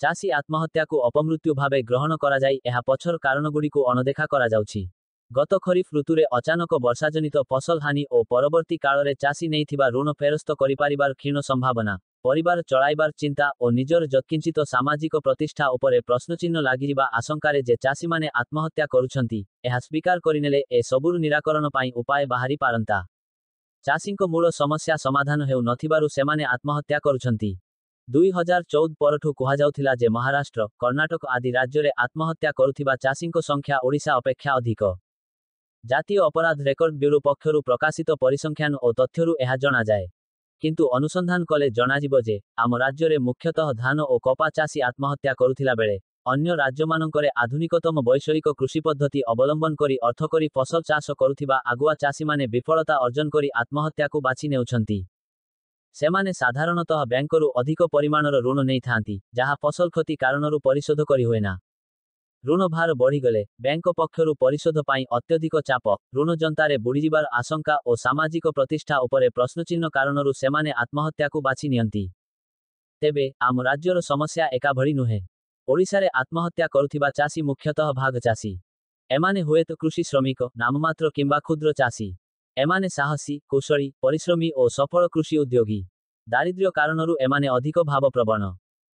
ଚାଷୀ ଆତ୍ମହତ୍ୟାକୁ ଅପମୃତ୍ୟୁ ଭାବେ ଗ୍ରହଣ କରାଯାଇ ଏହା ପଛର କାରଣଗୁଡ଼ିକୁ ଅଣଦେଖା କରାଯାଉଛି। ଗତ ଖରିଫ ଋତୁରେ ଅଚାନକ ବର୍ଷାଜନିତ ଫସଲ ହାନି ଓ ପରବର୍ତ୍ତୀ କାଳରେ ଚାଷୀ ନେଇଥିବା ଋଣ ଫେରସ୍ତ କରିପାରିବାର କ୍ଷୀଣ ସମ୍ଭାବନା, ପରିବାର ଚଳାଇବାର ଚିନ୍ତା ଓ ନିଜର ଯତ୍କିଞ୍ଚିତ ସାମାଜିକ ପ୍ରତିଷ୍ଠା ଉପରେ ପ୍ରଶ୍ନଚିହ୍ନ ଲାଗିଯିବା ଆଶଙ୍କାରେ ଯେ ଚାଷୀମାନେ ଆତ୍ମହତ୍ୟା କରୁଛନ୍ତି, ଏହା ସ୍ୱୀକାର କରିନେଲେ ଏ ସବୁର ନିରାକରଣ ପାଇଁ ଉପାୟ ବାହାରି ପାରନ୍ତା। ଚାଷୀଙ୍କ ମୂଳ ସମସ୍ୟା ସମାଧାନ ହେଉ ନଥିବାରୁ ସେମାନେ ଆତ୍ମହତ୍ୟା କରୁଛନ୍ତି। 2014 ପରଠୁ କୁହାଯାଉଥିଲା ଯେ ମହାରାଷ୍ଟ୍ର, କର୍ଣ୍ଣାଟକ ଆଦି ରାଜ୍ୟରେ ଆତ୍ମହତ୍ୟା କରୁଥିବା ଚାଷୀଙ୍କ ସଂଖ୍ୟା ଓଡ଼ିଶା ଅପେକ୍ଷା ଅଧିକ। ଜାତୀୟ ଅପରାଧ ରେକର୍ଡ ବ୍ୟୁରୋ ପକ୍ଷରୁ ପ୍ରକାଶିତ ପରିସଂଖ୍ୟାନ ଓ ତଥ୍ୟରୁ ଏହା ଜଣାଯାଏ। କିନ୍ତୁ ଅନୁସନ୍ଧାନ କଲେ ଜଣାଯିବ ଯେ ଆମ ରାଜ୍ୟରେ ମୁଖ୍ୟତଃ ଧାନ ଓ କପା ଚାଷୀ ଆତ୍ମହତ୍ୟା କରୁଥିଲା ବେଳେ ଅନ୍ୟ ରାଜ୍ୟମାନଙ୍କରେ ଆଧୁନିକତମ ବୈଷୟିକ କୃଷି ପଦ୍ଧତି ଅବଲମ୍ବନ କରି ଅର୍ଥକରୀ ଫସଲ ଚାଷ କରୁଥିବା ଆଗୁଆ ଚାଷୀମାନେ ବିଫଳତା ଅର୍ଜନ କରି ଆତ୍ମହତ୍ୟାକୁ ବାଛି ନେଉଛନ୍ତି। ସେମାନେ ସାଧାରଣତଃ ବ୍ୟାଙ୍କରୁ ଅଧିକ ପରିମାଣର ଋଣ ନେଇଥାନ୍ତି, ଯାହା ଫସଲ କ୍ଷତି କାରଣରୁ ପରିଶୋଧ କରିହୁଏନା। ଋଣ ଭାର ବଢ଼ିଗଲେ ବ୍ୟାଙ୍କ ପକ୍ଷରୁ ପରିଶୋଧ ପାଇଁ ଅତ୍ୟଧିକ ଚାପ, ଋଣ ଯନ୍ତାରେ ବୁଡ଼ିଯିବାର ଆଶଙ୍କା ଓ ସାମାଜିକ ପ୍ରତିଷ୍ଠା ଉପରେ ପ୍ରଶ୍ନଚିହ୍ନ କାରଣରୁ ସେମାନେ ଆତ୍ମହତ୍ୟାକୁ ବାଛି ନିଅନ୍ତି। ତେବେ ଆମ ରାଜ୍ୟର ସମସ୍ୟା ଏକାଭଳି ନୁହେଁ। ଓଡ଼ିଶାରେ ଆତ୍ମହତ୍ୟା କରୁଥିବା ଚାଷୀ ମୁଖ୍ୟତଃ ଭାଗଚାଷୀ। ଏମାନେ ହୁଏତ କୃଷି ଶ୍ରମିକ, ନାମମାତ୍ର କିମ୍ବା କ୍ଷୁଦ୍ର ଚାଷୀ। ଏମାନେ ସାହସୀ, କୁଶଳୀ, ପରିଶ୍ରମୀ ଓ ସଫଳ କୃଷି ଉଦ୍ୟୋଗୀ। ଦାରିଦ୍ର୍ୟ କାରଣରୁ ଏମାନେ ଅଧିକ ଭାବପ୍ରବଣ।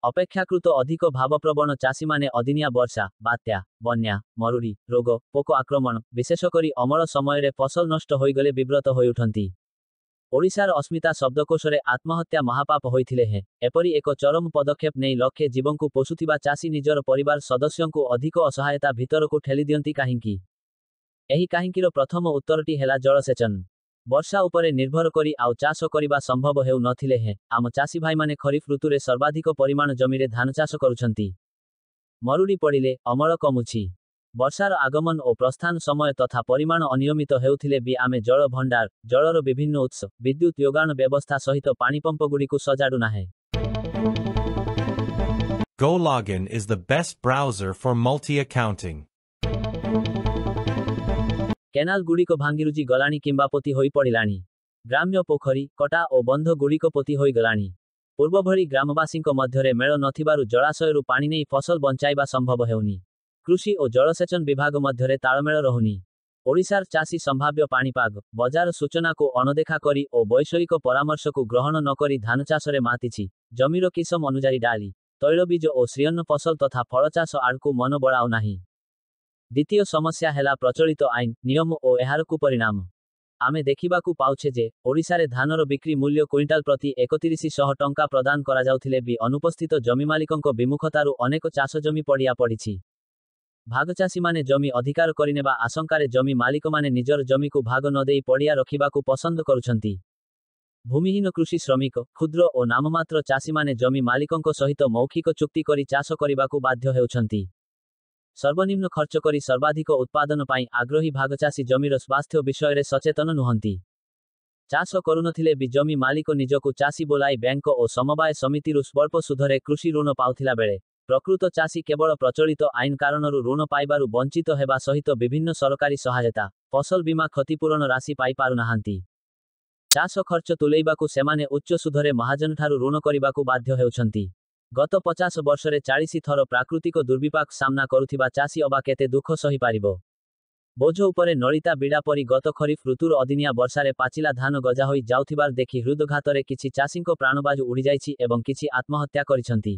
ଅପେକ୍ଷାକୃତ ଅଧିକ ଭାବପ୍ରବଣ ଚାଷୀମାନେ ଅଦିନିଆ ବର୍ଷା, ବାତ୍ୟା, ବନ୍ୟା, ମରୁଡ଼ି, ରୋଗ, ପୋକ ଆକ୍ରମଣ, ବିଶେଷକରି ଅମଳ ସମୟରେ ଫସଲ ନଷ୍ଟ ହୋଇଗଲେ ବିବ୍ରତ ହୋଇଉଠନ୍ତି। ଓଡ଼ିଶାର ଅସ୍ମିତା ଶବ୍ଦକୋଷରେ ଆତ୍ମହତ୍ୟା ମହାପାପ ହୋଇଥିଲେ ହେଁ, ଏପରି ଏକ ଚରମ ପଦକ୍ଷେପ ନେଇ ଲକ୍ଷେ ଜୀବଙ୍କୁ ପୋଷୁଥିବା ଚାଷୀ ନିଜର ପରିବାର ସଦସ୍ୟଙ୍କୁ ଅଧିକ ଅସହାୟତା ଭିତରକୁ ଠେଲିଦିଅନ୍ତି କାହିଁକି? ଏହି କାହିଁକିର ପ୍ରଥମ ଉତ୍ତରଟି ହେଲା ଜଳସେଚନ। ବର୍ଷା ଉପରେ ନିର୍ଭର କରି ଆଉ ଚାଷ କରିବା ସମ୍ଭବ ହେଉ ନଥିଲେ ହେଁ, ଆମ ଚାଷୀ ଭାଇମାନେ ଖରିଫ ଋତୁରେ ସର୍ବାଧିକ ପରିମାଣ ଜମିରେ ଧାନ ଚାଷ କରୁଛନ୍ତି। ମରୁଡ଼ି ପଡ଼ିଲେ ଅମଳ କମୁଛି। ବର୍ଷାର ଆଗମନ ଓ ପ୍ରସ୍ଥାନ ସମୟ ତଥା ପରିମାଣ ଅନିୟମିତ ହେଉଥିଲେ ବି ଆମେ ଜଳ ଭଣ୍ଡାର, ଜଳର ବିଭିନ୍ନ ଉତ୍ସ, ବିଦ୍ୟୁତ୍ ଯୋଗାଣ ବ୍ୟବସ୍ଥା ସହିତ ପାଣିପମ୍ପଗୁଡ଼ିକୁ ସଜାଡୁ ନାହେଁ। GoLogin is the best browser for multi-accounting. Canal ଗୁଡ଼ିକ ଭାଙ୍ଗିରୁଜି ଗଲାଣି କିମ୍ବା ପୋତି ହୋଇ ପଡ଼ିଲାଣି। ଗ୍ରାମ୍ୟ ପୋଖରୀ, କଟା ଓ ବନ୍ଧ ଗୁଡ଼ିକ ପୋତି ହୋଇଗଲାଣି। ପୂର୍ବଭଳି ଗ୍ରାମବାସୀଙ୍କ ମଧ୍ୟରେ ମେଳ ନଥିବାରୁ ଜଳାଶୟରୁ ପାଣି ନେଇ ଫସଲ ବଞ୍ଚାଇବା ସମ୍ଭବ ହେଉନି। କୃଷି ଓ ଜଳସେଚନ ବିଭାଗ ମଧ୍ୟରେ ତାଳମେଳ ରହୁନି। ଓଡ଼ିଶାର ଚାଷୀ ସମ୍ଭାବ୍ୟ ପାଣିପାଗ, ବଜାର ସୂଚନାକୁ ଅଣଦେଖା କରି ଓ ବୈଷୟିକ ପରାମର୍ଶକୁ ଗ୍ରହଣ ନକରି ଧାନ ଚାଷରେ ମାତିଛି। ଜମିର କିସମ ଅନୁଯାୟୀ ଡାଲି, ତୈଳବୀଜ ଓ ଶ୍ରୀଅନ୍ନ ଫସଲ ତଥା ଫଳଚାଷ ଆଡ଼କୁ ମନ ବଳାଉ ନାହିଁ। ଦ୍ୱିତୀୟ ସମସ୍ୟା ହେଲା ପ୍ରଚଳିତ ଆଇନ, ନିୟମ ଓ ଏହାର କୁପରିଣାମ। ଆମେ ଦେଖିବାକୁ ପାଉଛେ ଯେ ଓଡ଼ିଶାରେ ଧାନର ବିକ୍ରି ମୂଲ୍ୟ କୁଇଣ୍ଟାଲ ପ୍ରତି 3100 ଟଙ୍କା ପ୍ରଦାନ କରାଯାଉଥିଲେ ବି ଅନୁପସ୍ଥିତ ଜମିମାଲିକଙ୍କ ବିମୁଖତାରୁ ଅନେକ ଚାଷଜମି ପଡ଼ିଆ ପଡ଼ିଛି। ଭାଗଚାଷୀମାନେ ଜମି ଅଧିକାର କରିନେବା ଆଶଙ୍କାରେ ଜମି ମାଲିକମାନେ ନିଜର ଜମିକୁ ଭାଗ ନ ଦେଇ ପଡ଼ିଆ ରଖିବାକୁ ପସନ୍ଦ କରୁଛନ୍ତି। ଭୂମିହୀନ କୃଷି ଶ୍ରମିକ, କ୍ଷୁଦ୍ର ଓ ନାମମାତ୍ର ଚାଷୀମାନେ ଜମି ମାଲିକଙ୍କ ସହିତ ମୌଖିକ ଚୁକ୍ତି କରି ଚାଷ କରିବାକୁ ବାଧ୍ୟ ହେଉଛନ୍ତି। ସର୍ବନିମ୍ନ ଖର୍ଚ୍ଚ କରି ସର୍ବାଧିକ ଉତ୍ପାଦନ ପାଇଁ ଆଗ୍ରହୀ ଭାଗଚାଷୀ ଜମିର ସ୍ୱାସ୍ଥ୍ୟ ବିଷୟରେ ସଚେତନ ନୁହନ୍ତି। ଚାଷ କରୁନଥିଲେ ବି ଜମି ମାଲିକ ନିଜକୁ ଚାଷୀ ବୋଲାଇ ବ୍ୟାଙ୍କ ଓ ସମବାୟ ସମିତିରୁ ସ୍ୱଳ୍ପ ସୁଧରେ କୃଷି ଋଣ ପାଉଥିଲା ବେଳେ ପ୍ରକୃତ ଚାଷୀ କେବଳ ପ୍ରଚଳିତ ଆଇନ କାରଣରୁ ଋଣ ପାଇବାରୁ ବଞ୍ଚିତ ହେବା ସହିତ ବିଭିନ୍ନ ସରକାରୀ ସହାୟତା, ଫସଲ ବୀମା କ୍ଷତିପୂରଣ ରାଶି ପାଇପାରୁନାହାନ୍ତି। ଚାଷ ଖର୍ଚ୍ଚ ତୁଲେଇବାକୁ ସେମାନେ ଉଚ୍ଚ ସୁଧରେ ମହାଜନଠାରୁ ଋଣ କରିବାକୁ ବାଧ୍ୟ ହେଉଛନ୍ତି। ଗତ 50 ବର୍ଷରେ 40 ଥର ପ୍ରାକୃତିକ ଦୁର୍ବିପାକ ସାମ୍ନା କରୁଥିବା ଚାଷୀ ଅବା କେତେ ଦୁଃଖ ସହିପାରିବ? ବୋଝ ଉପରେ ନଳିତା ବିଡ଼ା ପରି ଗତ ଖରିଫ ଋତୁର ଅଦିନିଆ ବର୍ଷାରେ ପାଚିଲା ଧାନ ଗଜା ହୋଇ ଯାଉଥିବାର ଦେଖି ହୃଦଘାତରେ କିଛି ଚାଷୀଙ୍କ ପ୍ରାଣବାୟୁ ଉଡ଼ିଯାଇଛି ଏବଂ କିଛି ଆତ୍ମହତ୍ୟା କରିଛନ୍ତି।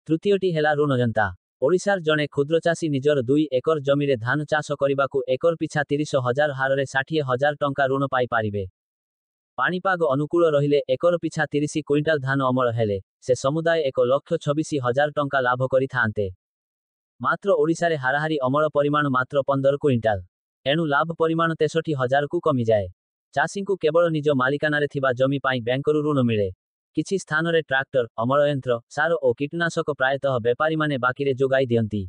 ତୃତୀୟଟି ହେଲା ଋଣଯନ୍ତା। ଓଡ଼ିଶାର ଜଣେ କ୍ଷୁଦ୍ରଚାଷୀ ନିଜର 2 ଏକର ଜମିରେ ଧାନ ଚାଷ କରିବାକୁ ଏକର ପିଛା 30,000 ହାରରେ 60,000 ଟଙ୍କା ଋଣ ପାଇପାରିବେ। ପାଣିପାଗ ଅନୁକୂଳ ରହିଲେ ଏକର ପିଛା 30 କୁଇଣ୍ଟାଲ ଧାନ ଅମଳ ହେଲେ ସେ ସମୁଦାୟ 1,26,000 ଟଙ୍କା ଲାଭ କରିଥାନ୍ତେ। ମାତ୍ର ଓଡ଼ିଶାରେ ହାରାହାରି ଅମଳ ପରିମାଣ ମାତ୍ର 15 କୁଇଣ୍ଟାଲ। ଏଣୁ ଲାଭ ପରିମାଣ 63,000କୁ କମିଯାଏ। ଚାଷୀଙ୍କୁ କେବଳ ନିଜ ମାଲିକାନାରେ ଥିବା ଜମି ପାଇଁ ବ୍ୟାଙ୍କରୁ ଋଣ ମିଳେ। କିଛି ସ୍ଥାନରେ ଟ୍ରାକ୍ଟର, ଅମଳୟନ୍ତ୍ର, ସାର ଓ କୀଟନାଶକ ପ୍ରାୟତଃ ବେପାରୀମାନେ ବାକିରେ ଯୋଗାଇ ଦିଅନ୍ତି।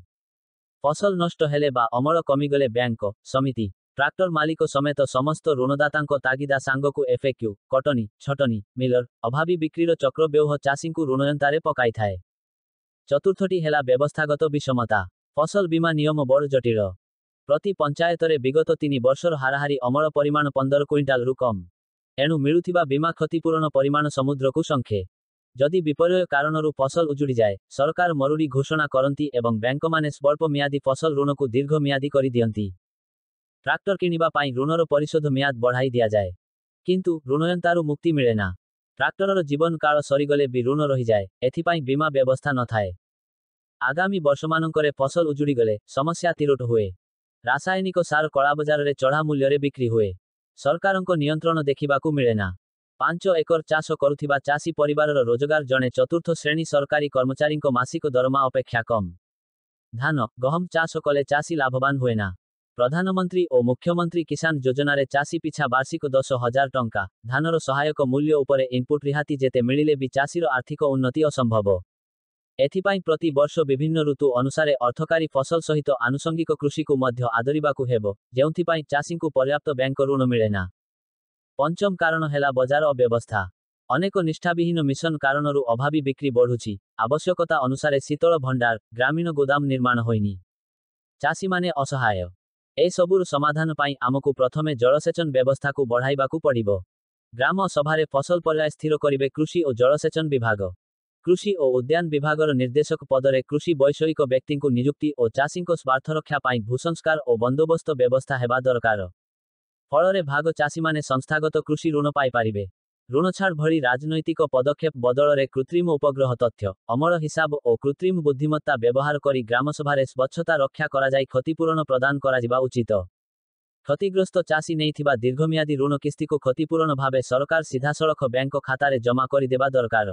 ଫସଲ ନଷ୍ଟ ହେଲେ ବା ଅମଳ କମିଗଲେ ବ୍ୟାଙ୍କ, ସମିତି, ଟ୍ରାକ୍ଟର ମାଲିକ ସମେତ ସମସ୍ତ ଋଣଦାତାଙ୍କ ତାଗିଦା ସାଙ୍ଗକୁ ଏଫଏକ୍ୟୁ, କଟନୀ, ଛଟନୀ, ମିଲର, ଅଭାବୀ ବିକ୍ରିର ଚକ୍ରବ୍ୟୂହ ଚାଷୀଙ୍କୁ ଋଣଯନ୍ତାରେ ପକାଇଥାଏ। ଚତୁର୍ଥଟି ହେଲା ବ୍ୟବସ୍ଥାଗତ ବିଷମତା। ଫସଲ ବୀମା ନିୟମ ବଡ଼ ଜଟିଳ। ପ୍ରତି ପଞ୍ଚାୟତରେ ବିଗତ 3 ବର୍ଷର ହାରାହାରି ଅମଳ ପରିମାଣ 15 କୁଇଣ୍ଟାଲରୁ କମ୍। ଏଣୁ ମିଳୁଥିବା ବୀମା କ୍ଷତିପୂରଣ ପରିମାଣ ସମୁଦ୍ରକୁ ଶଙ୍ଖେ। ଯଦି ବିପର୍ଯ୍ୟୟ କାରଣରୁ ଫସଲ ଉଜୁଡ଼ିଯାଏ, ସରକାର ମରୁଡ଼ି ଘୋଷଣା କରନ୍ତି ଏବଂ ବ୍ୟାଙ୍କମାନେ ସ୍ୱଳ୍ପ ମିଆଦୀ ଫସଲ ଋଣକୁ ଦୀର୍ଘ ମିଆଦୀ କରିଦିଅନ୍ତି। ଟ୍ରାକ୍ଟର କିଣିବା ପାଇଁ ଋଣର ପରିଶୋଧ ମିଆଦ ବଢ଼ାଇ ଦିଆଯାଏ। କିନ୍ତୁ ଋଣୟନ୍ତାରୁ ମୁକ୍ତି ମିଳେନା। ଟ୍ରାକ୍ଟରର ଜୀବନ କାଳ ସରିଗଲେ ବି ଋଣ ରହିଯାଏ, ଏଥିପାଇଁ ବୀମା ବ୍ୟବସ୍ଥା ନଥାଏ। ଆଗାମୀ ବର୍ଷମାନଙ୍କରେ ଫସଲ ଉଜୁଡ଼ିଗଲେ ସମସ୍ୟା ତିରୋଟ ହୁଏ। ରାସାୟନିକ ସାର କଳାବଜାରରେ ଚଢ଼ା ମୂଲ୍ୟରେ ବିକ୍ରି ହୁଏ। ସରକାରଙ୍କ ନିୟନ୍ତ୍ରଣ ଦେଖିବାକୁ ମିଳେନା। 5 ଏକର ଚାଷ କରୁଥିବା ଚାଷୀ ପରିବାରର ରୋଜଗାର ଜଣେ ଚତୁର୍ଥ ଶ୍ରେଣୀ ସରକାରୀ କର୍ମଚାରୀଙ୍କ ମାସିକ ଦରମା ଅପେକ୍ଷା କମ୍। ଧାନ, ଗହମ ଚାଷ କଲେ ଚାଷୀ ଲାଭବାନ ହୁଏନା। ପ୍ରଧାନମନ୍ତ୍ରୀ ଓ ମୁଖ୍ୟମନ୍ତ୍ରୀ କିଷାନ ଯୋଜନାରେ ଚାଷୀ ପିଛା ବାର୍ଷିକ 10,000 ଟଙ୍କା, ଧାନର ସହାୟକ ମୂଲ୍ୟ ଉପରେ ଇନପୁଟ ରିହାତି ଯେତେ ମିଳିଲେ ବି ଚାଷୀର ଆର୍ଥିକ ଉନ୍ନତି ଅସମ୍ଭବ। ଏଥିପାଇଁ ପ୍ରତି ବର୍ଷ ବିଭିନ୍ନ ଋତୁ ଅନୁସାରେ ଅର୍ଥକାରୀ ଫସଲ ସହିତ ଆନୁଷଙ୍ଗିକ କୃଷିକୁ ମଧ୍ୟ ଆଦରିବାକୁ ହେବ, ଯେଉଁଥିପାଇଁ ଚାଷୀଙ୍କୁ ପର୍ଯ୍ୟାପ୍ତ ବ୍ୟାଙ୍କ ଋଣ ମିଳେନା। ପଞ୍ଚମ କାରଣ ହେଲା ବଜାର ଅବ୍ୟବସ୍ଥା। ଅନେକ ନିଷ୍ଠାବିହୀନ ମିଶନ କାରଣରୁ ଅଭାବୀ ବିକ୍ରି ବଢୁଛି। ଆବଶ୍ୟକତା ଅନୁସାରେ ଶୀତଳ ଭଣ୍ଡାର, ଗ୍ରାମୀଣ ଗୋଦାମ ନିର୍ମାଣ ହୋଇନି। ଚାଷୀମାନେ ଅସହାୟ। ଏସବୁର ସମାଧାନ ପାଇଁ ଆମକୁ ପ୍ରଥମେ ଜଳସେଚନ ବ୍ୟବସ୍ଥାକୁ ବଢ଼ାଇବାକୁ ପଡ଼ିବ। ଗ୍ରାମ ସଭାରେ ଫସଲ ପର୍ଯ୍ୟାୟ ସ୍ଥିର କରିବେ କୃଷି ଓ ଜଳସେଚନ ବିଭାଗ। କୃଷି ଓ ଉଦ୍ୟାନ ବିଭାଗର ନିର୍ଦ୍ଦେଶକ ପଦରେ କୃଷି ବୈଷୟିକ ବ୍ୟକ୍ତିଙ୍କୁ ନିଯୁକ୍ତି ଓ ଚାଷୀଙ୍କ ସ୍ୱାର୍ଥରକ୍ଷା ପାଇଁ ଭୂସଂସ୍କାର ଓ ବନ୍ଦୋବସ୍ତ ବ୍ୟବସ୍ଥା ହେବା ଦରକାର। ଫଳରେ ଭାଗ ଚାଷୀମାନେ ସଂସ୍ଥାଗତ କୃଷି ଋଣ ପାଇପାରିବେ। ଋଣଛାଡ଼ ଭଳି ରାଜନୈତିକ ପଦକ୍ଷେପ ବଦଳରେ କୃତ୍ରିମ ଉପଗ୍ରହ ତଥ୍ୟ, ଅମଳ ହିସାବ ଓ କୃତ୍ରିମ ବୁଦ୍ଧିମତ୍ତା ବ୍ୟବହାର କରି ଗ୍ରାମସଭାରେ ସ୍ୱଚ୍ଛତା ରକ୍ଷା କରାଯାଇ କ୍ଷତିପୂରଣ ପ୍ରଦାନ କରାଯିବା ଉଚିତ। କ୍ଷତିଗ୍ରସ୍ତ ଚାଷୀ ନେଇଥିବା ଦୀର୍ଘମିଆଦୀ ଋଣ କିସ୍ତିକୁ କ୍ଷତିପୂରଣ ଭାବେ ସରକାର ସିଧାସଳଖ ବ୍ୟାଙ୍କ ଖାତାରେ ଜମା କରିଦେବା ଦରକାର।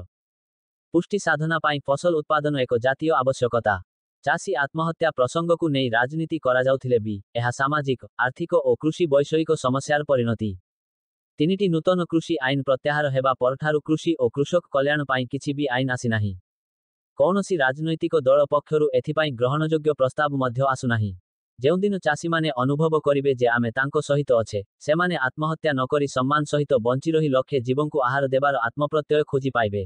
ପୁଷ୍ଟି ସାଧନା ପାଇଁ ଫସଲ ଉତ୍ପାଦନ ଏକ ଜାତୀୟ ଆବଶ୍ୟକତା। ଚାଷୀ ଆତ୍ମହତ୍ୟା ପ୍ରସଙ୍ଗକୁ ନେଇ ରାଜନୀତି କରାଯାଉଥିଲେ ବି ଏହା ସାମାଜିକ, ଆର୍ଥିକ ଓ କୃଷି ବୈଷୟିକ ସମସ୍ୟାର ପରିଣତି। ତିନିଟି ନୂତନ କୃଷି ଆଇନ ପ୍ରତ୍ୟାହାର ହେବା ପରଠାରୁ କୃଷି ଓ କୃଷକ କଲ୍ୟାଣ ପାଇଁ କିଛି ବି ଆଇନ ଆସିନାହିଁ। କୌଣସି ରାଜନୈତିକ ଦଳ ପକ୍ଷରୁ ଏଥିପାଇଁ ଗ୍ରହଣଯୋଗ୍ୟ ପ୍ରସ୍ତାବ ମଧ୍ୟ ଆସୁନାହିଁ। ଯେଉଁଦିନ ଚାଷୀମାନେ ଅନୁଭବ କରିବେ ଯେ ଆମେ ତାଙ୍କ ସହିତ ଅଛେ, ସେମାନେ ଆତ୍ମହତ୍ୟା ନକରି ସମ୍ମାନ ସହିତ ବଞ୍ଚିରହି ଲକ୍ଷେ ଜୀବଙ୍କୁ ଆହାର ଦେବାର ଆତ୍ମପ୍ରତ୍ୟୟ ଖୋଜି ପାଇବେ।